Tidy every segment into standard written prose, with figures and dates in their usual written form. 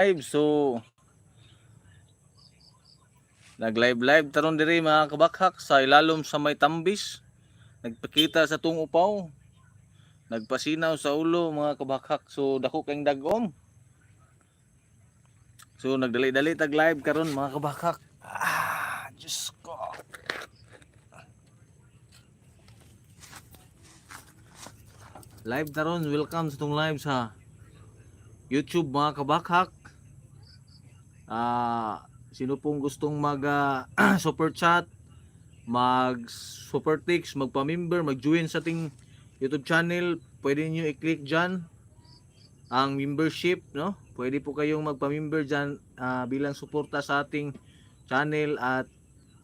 Live. So nag-live taron diri mga kabakhak sa ilalom sa may tambis. Nagpakita sa tung upaw. Nagpasinaw sa ulo mga kabakhak. So dako kayong dagom. So nagdali-dali tag live karon mga kabakhak. Diyos ko. Live taron, welcome sa tong live sa YouTube mga kabakhak. Sino pong gustong mag super chat, mag super text, magpa-member, mag-join sa ating YouTube channel, pwede niyo i-click diyan ang membership, no? Pwede po kayong magpa-member diyan bilang suporta sa ating channel at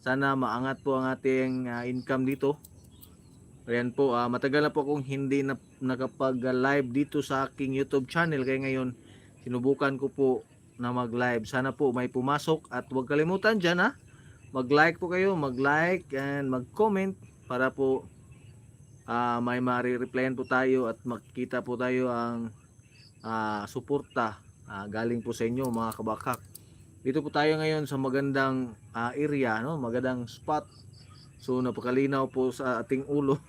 sana maangat po ang ating income dito. Ayan po, matagal na po akong hindi nakapag-live dito sa aking YouTube channel, kaya ngayon sinubukan ko po na mag-live. Sana po may pumasok at huwag kalimutan dyan mag-like po kayo, mag-like and mag-comment para po may ma-replyan po tayo at makikita po tayo ang suporta galing po sa inyo mga kabakhak. Dito po tayo ngayon sa magandang area, no? Magandang spot. So napakalinaw po sa ating ulo.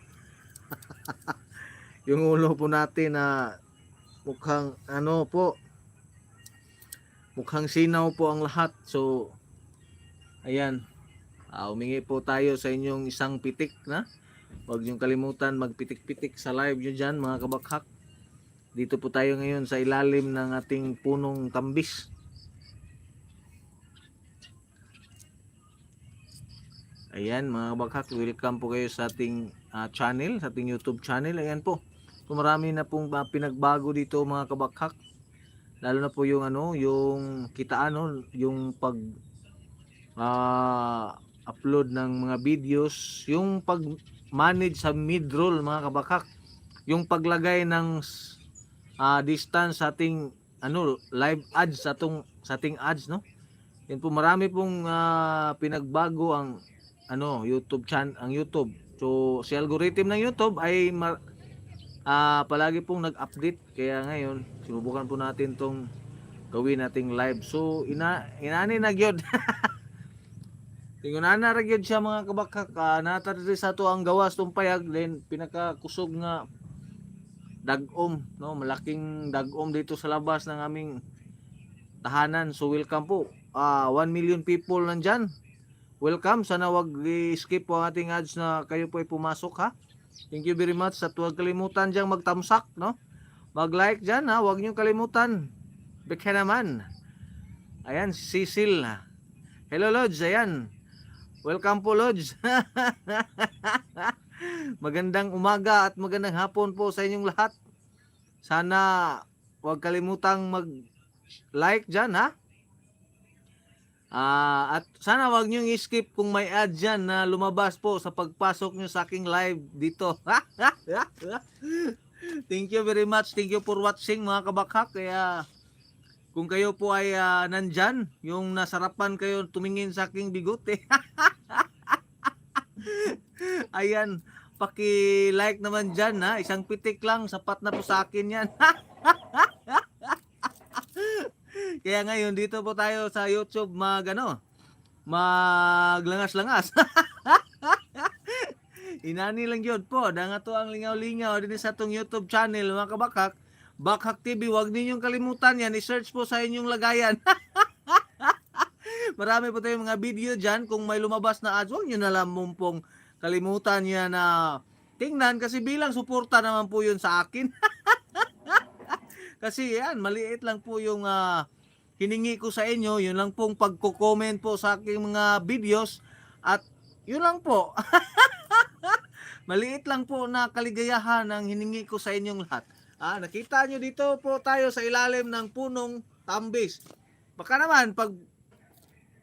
Yung ulo po natin mukhang mukhang sinaw po ang lahat. So ayan, humingi po tayo sa inyong isang pitik na. Huwag niyong kalimutan magpitik-pitik sa live nyo dyan mga kabakhak. Dito po tayo ngayon sa ilalim ng ating punong tambis. Ayan mga kabakhak, welcome po kayo sa ating channel, sa ating YouTube channel. Ayan po. So, marami na pong pinagbago dito mga kabakhak. Lalo na po yung yung kitaan, yung pag upload ng mga videos, yung pag manage sa mid-roll mga kabakhak, yung paglagay ng distance sa ating live ads sa ating ads, no? Yan po, marami pong pinagbago ang YouTube channel, ang YouTube. So si algorithm ng YouTube ay palagi pong nag-update, kaya ngayon sinubukan po natin tong gawin nating live. So inani na gyud. Tingunana ra gyud siya mga kabakhak, natadiri sa to ang gawas tong payag, then pinakakusog nga dagom, no? Malaking dagom dito sa labas ng aming tahanan. So welcome po. 1 million people nandyan. Welcome. Sana wag i-skip po ang ating ads na kayo po ay pumasok ha. Thank you very much. At huwag kalimutan dyan magtamsak, no? Mag-like dyan ha. Huwag nyo kalimutan. Bekhe naman. Ayan, Cecil. Hello Lodge. Ayan. Welcome po Lodge. Magandang umaga at magandang hapon po sa inyong lahat. Sana huwag kalimutang mag-like dyan ha. At sana wag niyo i-skip kung may ad dyan na lumabas po sa pagpasok niyo sa aking live dito. Thank you very much. Thank you for watching mga kabakhak. Kaya kung kayo po ay nandyan, yung nasarapan kayo tumingin sa aking bigote. Ayan, paki-like naman dyan ha. Isang pitik lang, sapat na po sa akin yan. Kaya ngayon dito po tayo sa YouTube maglangas-langas. Inani lang yun po. Danga to ang lingaw-lingaw din sa tong YouTube channel mga kabakhak. Bakhak TV, huwag ninyong kalimutan yan. I-search po sa inyong lagayan. Marami po tayong mga video dyan. Kung may lumabas na ads, huwag nyo na lang pong kalimutan yan na tingnan. Kasi bilang suporta naman po yun sa akin. Kasi yan, maliit lang po yung hiningi ko sa inyo. Yun lang pong pagko-comment po sa aking mga videos. At yun lang po. Maliit lang po na kaligayahan ang hiningi ko sa inyong lahat. Nakita nyo dito po tayo sa ilalim ng punong tambis. Baka naman pag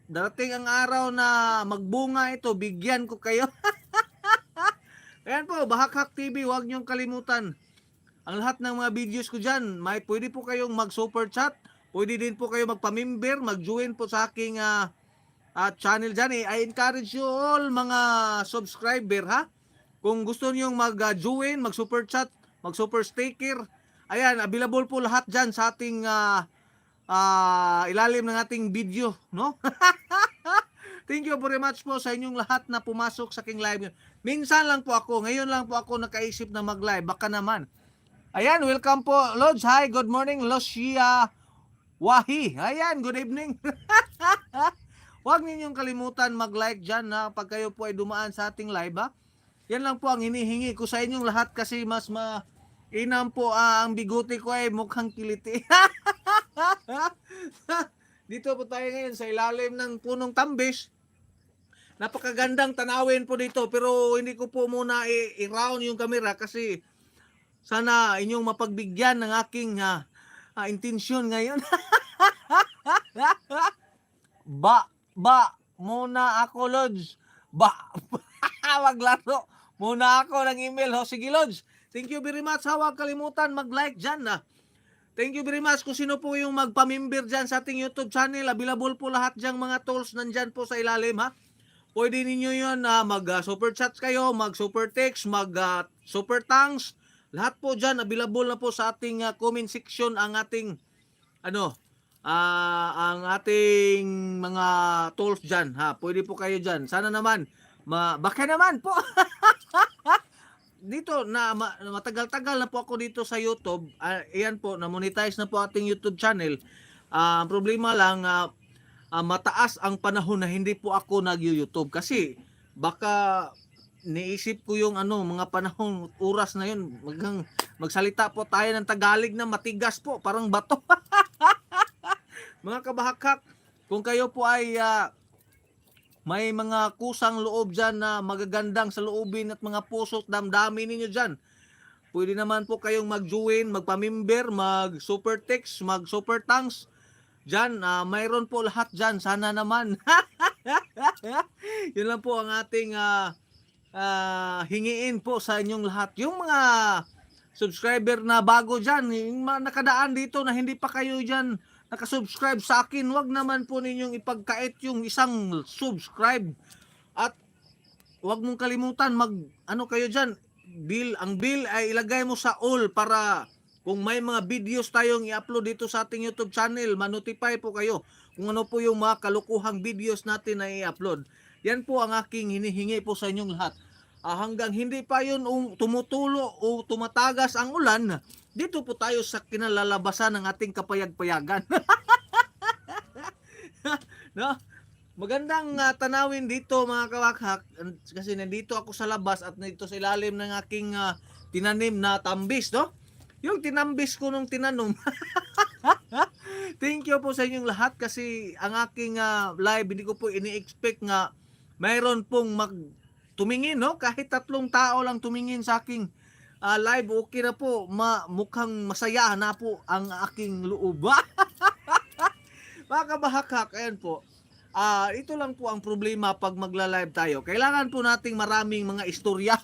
darating ang araw na magbunga ito, bigyan ko kayo. Ayan po, Bahakhak TV, huwag nyong kalimutan. Ang lahat ng mga videos ko dyan, pwede po kayong mag-super chat. Pwede din po kayo magpa-member, mag-join po sa aking channel dyan. I encourage you all mga subscriber ha. Kung gusto niyo mag-join, mag-super chat, mag-super sticker, ayan, available po lahat dyan sa ating ilalim ng ating video, no? Thank you very much po sa inyong lahat na pumasok sa aking live. Minsan lang po ako, ngayon lang po ako nakaisip na mag-live. Baka naman. Ayan, welcome po. Lods, hi, good morning. Losia Wahi. Ayan, good evening. Huwag ninyong kalimutan mag-like dyan na pag kayo po ay dumaan sa ating live, ha? Yan lang po ang hinihingi ko sa inyong lahat kasi mas inam po ang bigote ko ay mukhang kiliti. Dito po tayo ngayon sa ilalim ng punong tambis. Napakagandang tanawin po dito pero hindi ko po muna i-round yung camera kasi sana inyong mapagbigyan ng aking intensyon ngayon. Ba muna ako, Lods. Maglaro muna ako ng email. Ho, sige, Lods. Thank you very much. Huwag kalimutan mag-like dyan. Thank you very much kung sino po yung magpamimber dyan sa ating YouTube channel. Available po lahat dyan mga tools nandyan po sa ilalim, ha. Pwede ninyo yun mag-super chat kayo, mag-super text, mag-super thanks. Lahat po dyan, available na po sa ating comment section ang ating ang ating mga tools dyan, ha. Pwede po kayo dyan. Sana naman, baka naman po. Dito, matagal-tagal na po ako dito sa YouTube. Ayan po, na-monetize na po ating YouTube channel. Ang problema lang, mataas ang panahon na hindi po ako nag-YouTube. Kasi, baka niisip ko yung mga panahon, oras na yun. Magsalita po tayo ng Tagalog na matigas po, parang bato. Mga kabahakak, kung kayo po ay may mga kusang loob dyan na magagandang sa loobin at mga puso't damdamin ninyo dyan, pwede naman po kayong mag-join, magpamimber, mag-super text, mag-super thanks. Dyan, mayroon po lahat dyan. Sana naman. Yun lang po ang ating hingiin po sa inyong lahat. Yung mga subscriber na bago dyan, yung nakadaan dito na hindi pa kayo dyan nakasubscribe sa akin, wag naman po ninyong ipagkait yung isang subscribe. At wag mong kalimutan kayo dyan, ang bill ay ilagay mo sa all para kung may mga videos tayong i-upload dito sa ating YouTube channel, ma-notify po kayo kung ano po yung mga kalukuhang videos natin na i-upload. Yan po ang aking hinihingi po sa inyong lahat. Hanggang hindi pa yun tumutulo o tumatagas ang ulan, dito po tayo sa kinalalabasan ng ating kapayag-payagan. No? Magandang tanawin dito mga kawakhak kasi nandito ako sa labas at nandito sa ilalim ng aking tinanim na tambis, no? Yung tinambis ko nung tinanom. Thank you po sa inyong lahat kasi ang aking live hindi ko po ini-expect nga mayroon pong tumingin, no? Kahit 3 tao lang tumingin sa aking live, okay na po. Mukhang masaya na po ang aking loob. Mga kabahakak, ayan po. Ito lang po ang problema pag magla-live tayo. Kailangan po nating maraming mga istorya.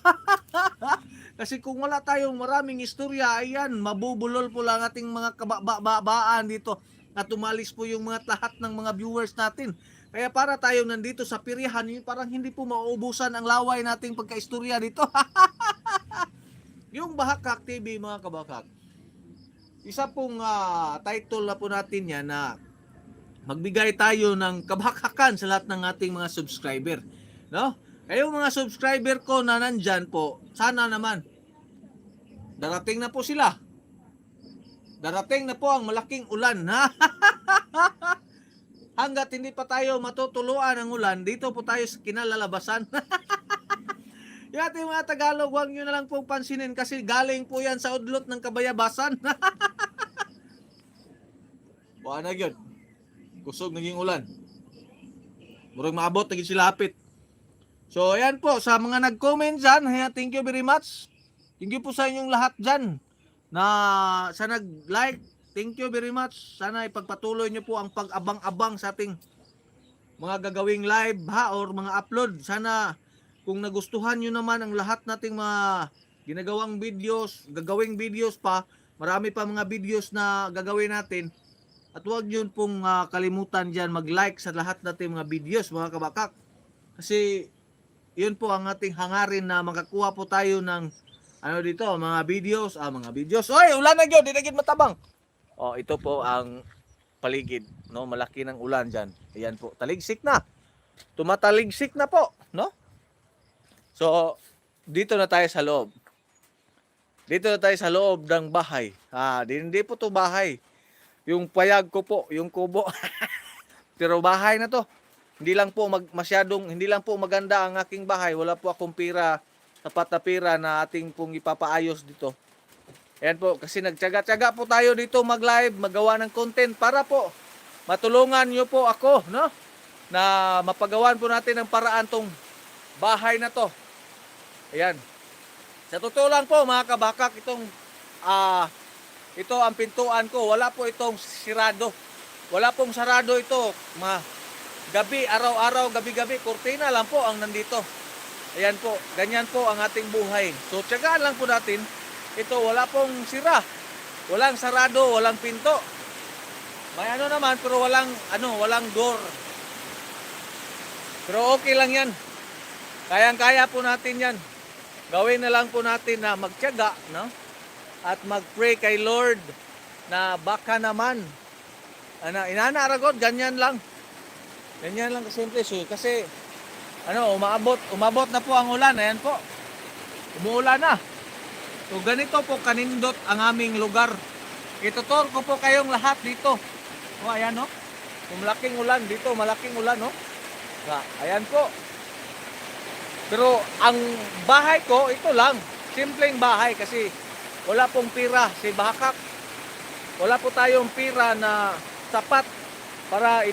Kasi kung wala tayong maraming istorya, ayan, mabubulol po lang ating mga kababaan dito. At umalis po yung lahat ng mga viewers natin. Kaya para tayong nandito sa pirihan, parang hindi po mauubusan ang laway nating pagkaistorya dito. Yung Bahakak TV mga kabahakak, isa pong title na po natin yan na magbigay tayo ng kabahakakan sa lahat ng ating mga subscriber, no? Kayo mga subscriber ko na nandyan po, sana naman darating na po sila. Darating na po ang malaking ulan, ha? Hanggat hindi pa tayo matutuluan ng ulan, dito po tayo sa kinalalabasan. Yung ating mga Tagalog, huwag nyo na lang pong pansinin kasi galing po yan sa udlot ng kabayabasan. Buwan na yun. Kusog naging ulan. Murag maabot, naging silapit. So, ayan po, sa mga nag-comment dyan, thank you very much. Thank you po sa inyong lahat dyan na sa nag-like. Thank you very much. Sana ipagpatuloy nyo po ang pag-abang-abang sa ating mga gagawing live or mga upload. Sana kung nagustuhan nyo naman ang lahat nating mga ginagawang videos, gagawing videos pa, marami pa mga videos na gagawin natin. At huwag nyo pong kalimutan dyan mag-like sa lahat nating mga videos mga kabakak. Kasi yun po ang ating hangarin na makakuha po tayo ng mga videos. Oy, ulan na yun, dinagin matabang. Ito po ang paligid, no? Malaki ng ulan diyan. Ayan po, taligsik na. Tumataligsik na po, no? So, dito na tayo sa loob. Dito na tayo sa loob ng bahay. Hindi po 'to bahay. Yung payag ko po, yung kubo. Pero bahay na 'to. Hindi lang po maganda ang aking bahay. Wala po akong pira, sapat na pira na ating pong ipapaayos dito. Ayan po, kasi nagtiyaga-tiyaga po tayo dito mag-live, magawa ng content para po matulungan nyo po ako, no? Na mapagawan po natin ng paraan tong bahay na to. Ayan. Sa totoo lang po mga kabakak, ito ang pintuan ko. Wala po itong sirado. Wala pong sarado ito. Gabi, araw-araw, gabi-gabi, kurtina lang po ang nandito. Ayan po, ganyan po ang ating buhay. So, tiyagaan lang po natin. Ito, wala pong sira. Walang sarado, walang pinto. May ano naman, pero walang door. Pero okay lang yan. Kayang-kaya po natin yan. Gawin na lang po natin na magtiyaga, no? At mag-pray kay Lord na baka naman. Inana Aragon, ganyan lang. Ganyan lang kasimple. Kasi, umabot na po ang ulan. Ayan po. Umuulan na. So, ganito po kanindot ang aming lugar. Itutur ko po kayong lahat dito. Ayan, no? Malaking ulan dito, malaking ulan, no? Ayan po. Pero ang bahay ko, ito lang. Simpleng bahay kasi wala pong pira si Bakak. Wala po tayong pira na sapat para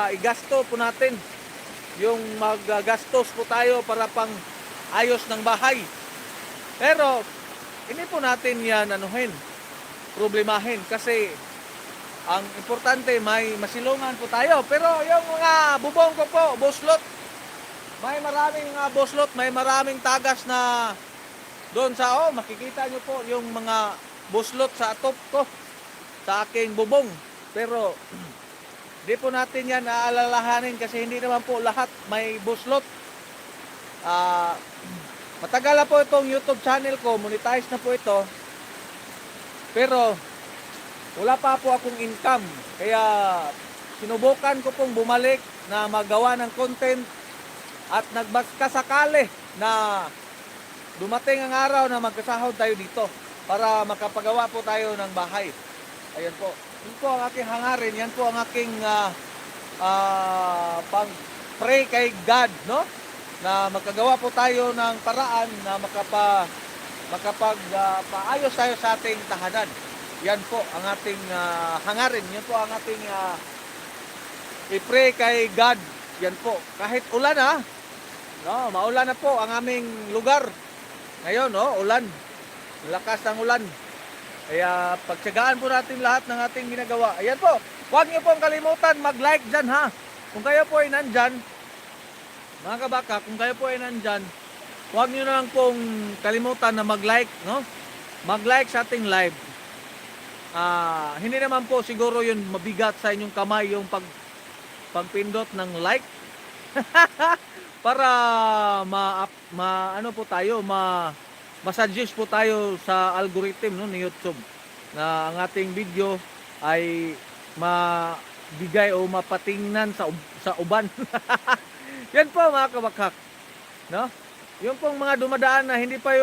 igasto po natin. Yung maggastos po tayo para pang ayos ng bahay. Pero hindi po natin yan problemahin kasi ang importante may masilungan po tayo. Pero yung mga bubong ko po, buslot, may maraming buslot, may maraming tagas na doon makikita nyo po yung mga buslot sa top ko, sa aking bubong. Pero di po natin yan aalalahanin kasi hindi naman po lahat may buslot. Matagal na po itong YouTube channel ko, monetize na po ito. Pero wala pa po akong income. Kaya sinubukan ko pong bumalik na magawa ng content at nagkasakali na dumating ang araw na magkasahod tayo dito para makapagawa po tayo ng bahay. Ayan po. Yan po ang aking hangarin. Yan po ang aking pag-pray kay God, no? Na magkagawa po tayo ng paraan na makapag-paayos tayo sa ating tahanan. Yan po ang ating hangarin. Yan po ang ating i-pray kay God. Yan po. Kahit ulan no, maulan na po ang aming lugar. Ngayon, no, ulan. Lakas ng ulan. Kaya pagtiyagaan po natin lahat ng ating ginagawa. Ayan po. Huwag niyo pong kalimutan mag-like dyan, ha. Kung kayo po ay nandyan, mga kabaka, kung kayo po ay nandyan, huwag niyo na lang pong kalimutan na mag-like, no? Mag-like sa ating live. Hindi naman po siguro yun mabigat sa inyong kamay yung pagpindot ng like. Para ma-suggest po tayo sa algorithm, no, ni YouTube na ang ating video ay mabigay o mapatingnan sa uban. Yan po mga kabakak, no? Yung pong mga dumadaan na hindi pa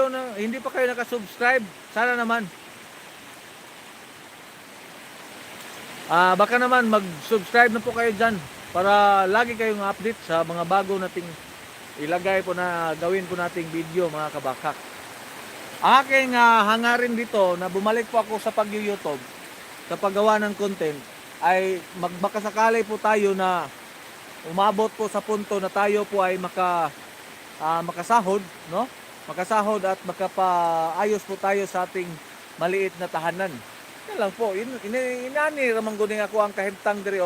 kayo nakasubscribe, sana naman baka naman mag-subscribe na po kayo dyan para lagi kayong update sa mga bago nating ilagay po na gawin po nating video, mga kabakak. Ang aking hangarin dito na bumalik po ako sa pag-YouTube, sa paggawa ng content, ay magmakasakali po tayo na umabot po sa punto na tayo po ay makasahod, no? Makasahod at makapaayos po tayo sa ating maliit na tahanan. Yan lang po. Inani ramang guning ako ang kahimtang diri,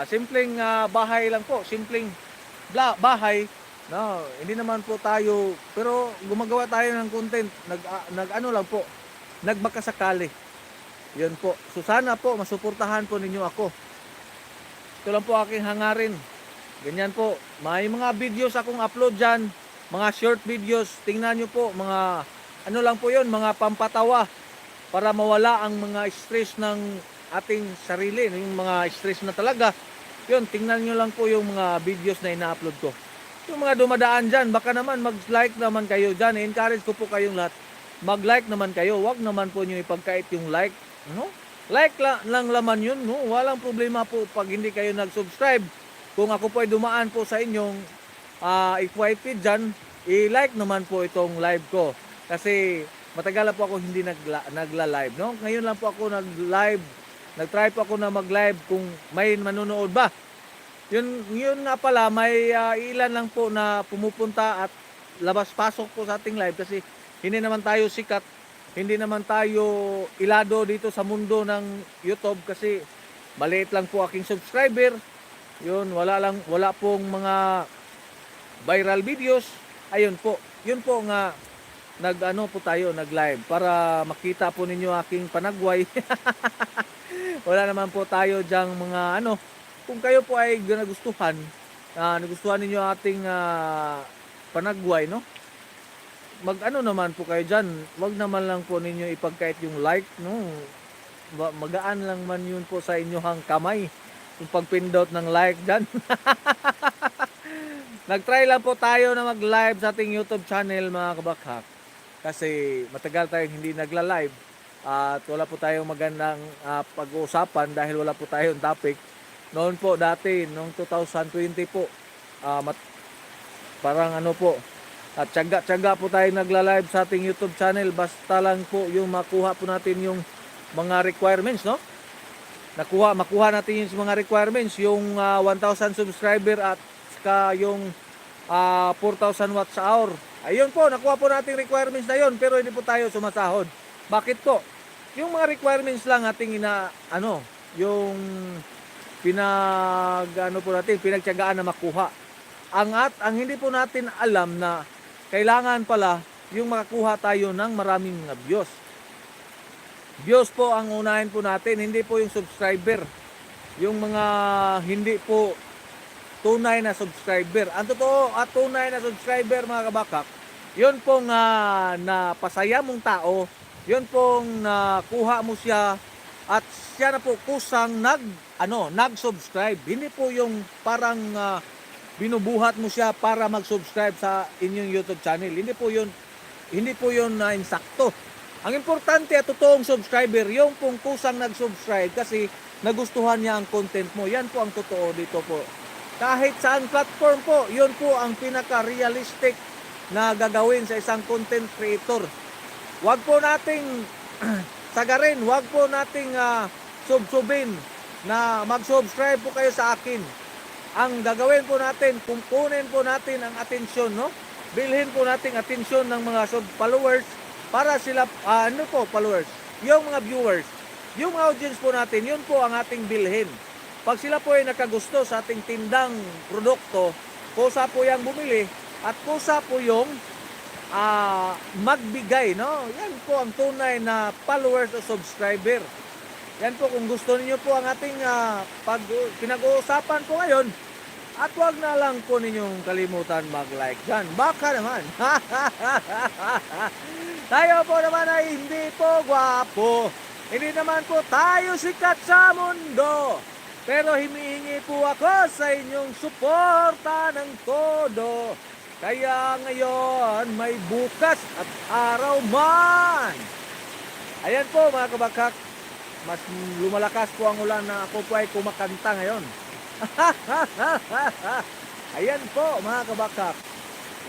simpleng bahay lang po, simpleng bahay. No, hindi naman po tayo, pero gumagawa tayo ng content, nag-ano lang po, nagmakasakali. Yan po. So sana po masuportahan po ninyo ako. Ito lang po aking hangarin. Ganyan po. May mga videos akong upload dyan, mga short videos. Tingnan nyo po, mga ano lang po yun, mga pampatawa para mawala ang mga stress ng ating sarili, yung mga stress na talaga. Yun, tingnan nyo lang po yung mga videos na ina-upload ko. Yung mga dumadaan dyan, baka naman mag-like naman kayo dyan. I-encourage ko po kayong lahat. Mag-like naman kayo. Wag naman po nyo ipagkait yung like. No? Like lang laman yun. No? Walang problema po pag hindi kayo nag-subscribe. Kung ako po ay dumaan po sa inyong FYP dyan, i-like naman po itong live ko. Kasi matagal na po ako hindi nagla-live. No? Ngayon lang po ako nag-live. Nag-try po ako na mag-live kung may manonood ba. Yun nga pala, may ilan lang po na pumupunta at labas-pasok po sa ating live kasi hindi naman tayo sikat, hindi naman tayo ilado dito sa mundo ng YouTube kasi maliit lang po aking subscriber. Yun, wala pong mga viral videos. Ayun po, yun po nga po tayo, nag-live para makita po ninyo aking panagway. Wala naman po tayo diyang mga kung kayo po ay nagustuhan ninyo ating panagway, no? Naman po kayo dyan. Wag naman lang po ninyo ipagkait yung like, no? Magaan lang man yun po sa inyohang kamay. Yung pagpindot ng like dyan. Nag-try lang po tayo na mag-live sa ating YouTube channel, mga kabakhak. Kasi matagal tayong hindi nagla-live. At wala po tayong magandang pag-uusapan dahil wala po tayong topic. Noon po dati, noong 2020 po, parang po, at tiyaga po tayo nagla-live sa ating YouTube channel. Basta lang po yung makuha po natin yung mga requirements, no? Makuha natin yung mga requirements, yung 1,000 subscriber at saka yung 4,000 watts sa hour. Ayun po, nakuha po natin requirements na yun, pero hindi po tayo sumasahod. Bakit po? Yung mga requirements lang ating yung pinagtiyagaan na makuha. Ang hindi po natin alam na kailangan pala yung makakuha tayo ng maraming mga views. Views po ang unahin po natin, hindi po yung subscriber. Yung mga hindi po tunay na subscriber. Ang totoo at tunay na subscriber, mga kabakak, yun pong napasaya mong tao, yun pong nakuha mo siya at siya na po kusang nag-subscribe. Hindi po yung parang binubuhat mo siya para mag-subscribe sa inyong YouTube channel. Hindi po yun na insakto. Ang importante at totoong subscriber, yung pong kusang nag-subscribe kasi nagustuhan niya ang content mo. Yan po ang totoo dito po. Kahit saan platform po, yun po ang pinaka-realistic na gagawin sa isang content creator. Huwag po nating sagarin, huwag po nating subsubin na mag-subscribe po kayo sa akin. Ang gagawin po natin, kukunin po natin ang atensyon, no? Bilhin po natin atensyon ng mga followers para sila, followers? Yung mga viewers, yung audience po natin, yun po ang ating bilhin. Pag sila po ay nakagusto sa ating tindang produkto, kusa po yung bumili at kusa po yung magbigay, no? Yan po ang tunay na followers o subscriber. Yan po, kung gusto niyo po ang ating pinag-uusapan po ngayon, at wag na lang po ninyong kalimutan mag-like dyan. Baka naman, tayo po naman ay hindi po gwapo. Hindi naman po tayo sikat sa mundo. Pero himihingi po ako sa inyong suporta ng todo. Kaya ngayon may bukas at araw man. Ayan po, mga kabakak. Mas lumalakas po ang ulan na ako po ay kumakanta ngayon. Ayan po, mga kabakak.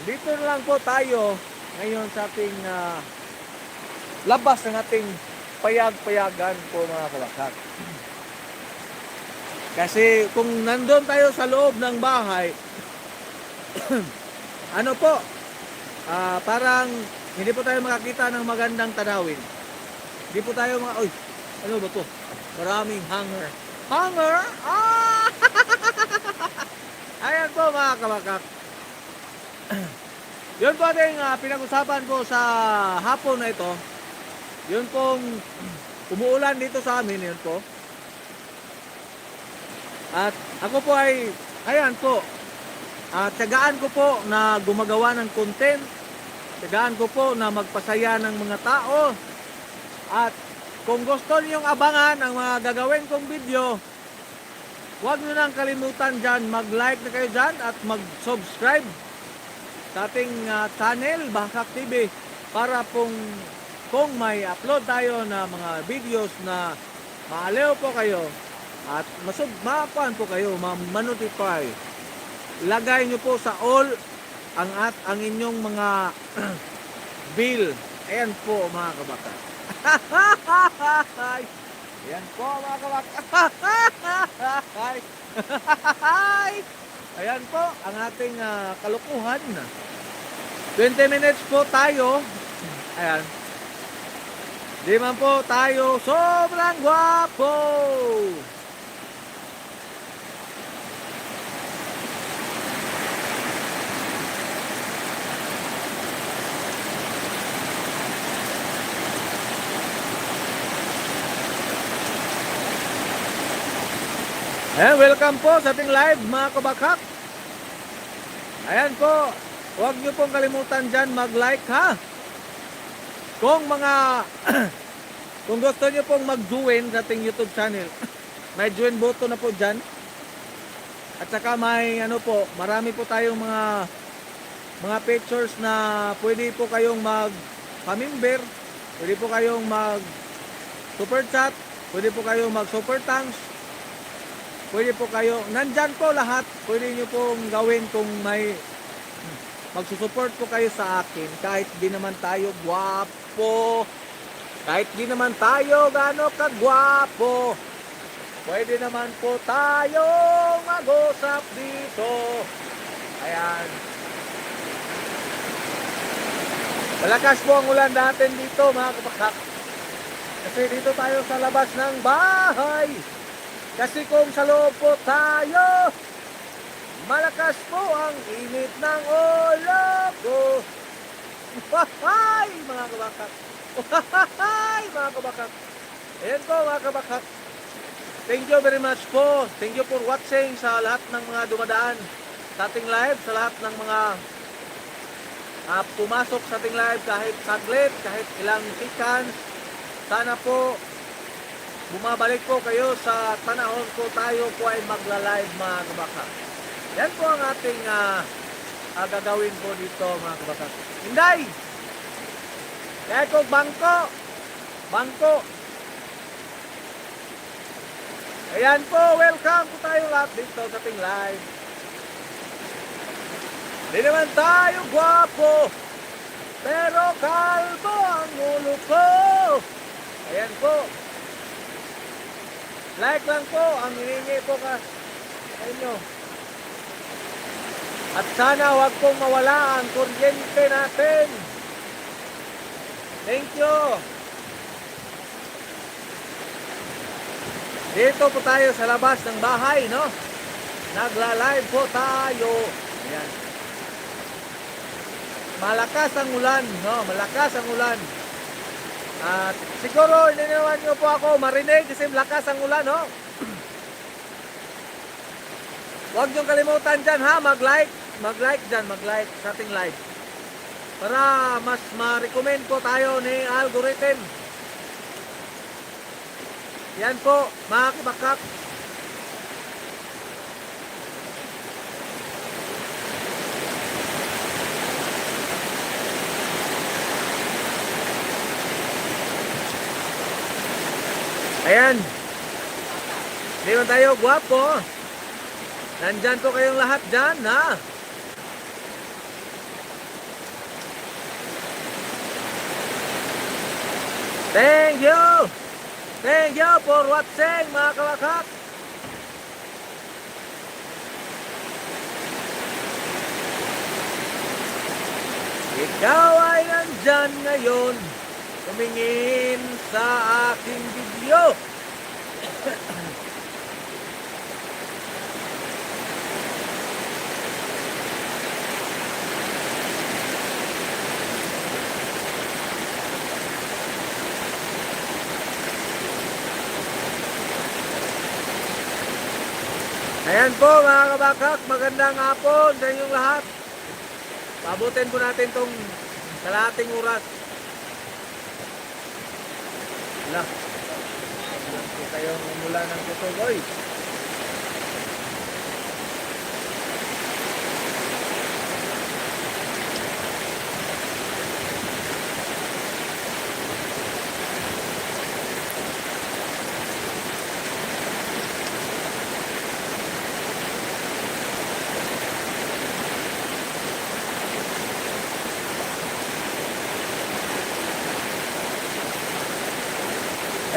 Dito na lang po tayo ngayon sa ating labas ng ating payag-payagan po, mga kabakak. Kasi kung nandun tayo sa loob ng bahay, parang hindi po tayo makakita ng magandang tanawin. Hindi po tayo ano ba to? Maraming hanger. Hanger? Ayan po, mga kabakak. Yun po ating pinag-usapan po sa hapon na ito. Yun pong umuulan dito sa amin, yun po. At ako po ay, ayan po, tiyagaan ko po na gumagawa ng content. Tiyagaan ko po na magpasaya ng mga tao. At kung gusto niyong abangan ang mga gagawin kong video, huwag nyo nang kalimutan dyan, mag-like na kayo dyan at mag-subscribe sa ating channel, Bakak TV, para kung may upload tayo na mga videos na maaliw po kayo at maakuan po kayo, ma-notify. Ilagay nyo po sa all ang inyong mga bill. Ayan po mga kabaka. Ayan po mga kabaka. Ayan po ang ating kalukuhan. 20 minutes po tayo. Ayan. Di man po tayo sobrang gwapo. Welcome po sa ating live mga kabakak. Ayan po, huwag nyo pong kalimutan dyan mag-like ha. Kung gusto nyo pong mag-join sa ating YouTube channel, may join button na po dyan. At saka may marami po tayong mga pictures na pwede po kayong mag-pamimber, pwede po kayong mag-super chat, pwede po kayong mag-super thanks. Pwede po kayo, nandyan po lahat, pwede nyo pong gawin kung may magsusupport po kayo sa akin. Kahit di naman tayo gwapo, kahit di naman tayo gano'ng kagwapo, pwede naman po tayo mag-usap dito. Ayan. Malakas po ang ulan natin dito mga kapakak. Kasi dito tayo sa labas ng bahay. Kasi kung sa loob po tayo, malakas po ang init ng ulo ko. Wahay mga kabakak. Wahay mga kabakak. Ayan po mga kabakak. Thank you very much po. Thank you for watching sa lahat ng mga dumadaan sa ating live, sa lahat ng mga pumasok sa ating live kahit saglit, kahit ilang seconds. Sana po bumabalik po kayo sa panahon po tayo po ay magla-live mga kabakak. Yan po ang ating gagawin po dito mga kabakak. Hinday! Kaya ko bangko. Ayan po, welcome po tayo lahat dito sa ating live. Di naman tayo gwapo, pero kalbo ang ulo ko. Ayan po. Like lang po, ang hiningi po sa inyo. At sana wag pong mawala ang kuryente natin. Thank you. Dito po tayo sa labas ng bahay, no? Nagla-live po tayo. Ayan. Malakas ang ulan, no? Malakas ang ulan. At siguro hindi naman nyo po ako marinig kasi malakas ang ulan, no? Huwag nyo kalimutan dyan ha, mag-like dyan, mag-like sa ating live para mas ma-recommend po tayo ni algorithm. Yan po mga kabakak. Ayan. Hindi man tayo gwapo. Nandyan po kayong lahat dyan, ha? Thank you! Thank you for watching, mga kabakak. Ikaw ay nandyan ngayon, tumingin sa aking video. Ayan po mga kabakak, magandang hapon sa inyong lahat. Pabutin po natin itong kalahating oras. Wala. Huwag kayong umula ng kusog, oy.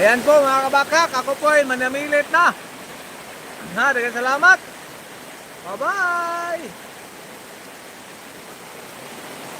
Ayan po mga kabakak, ako po ay manamilit na. Daghang salamat. Bye-bye.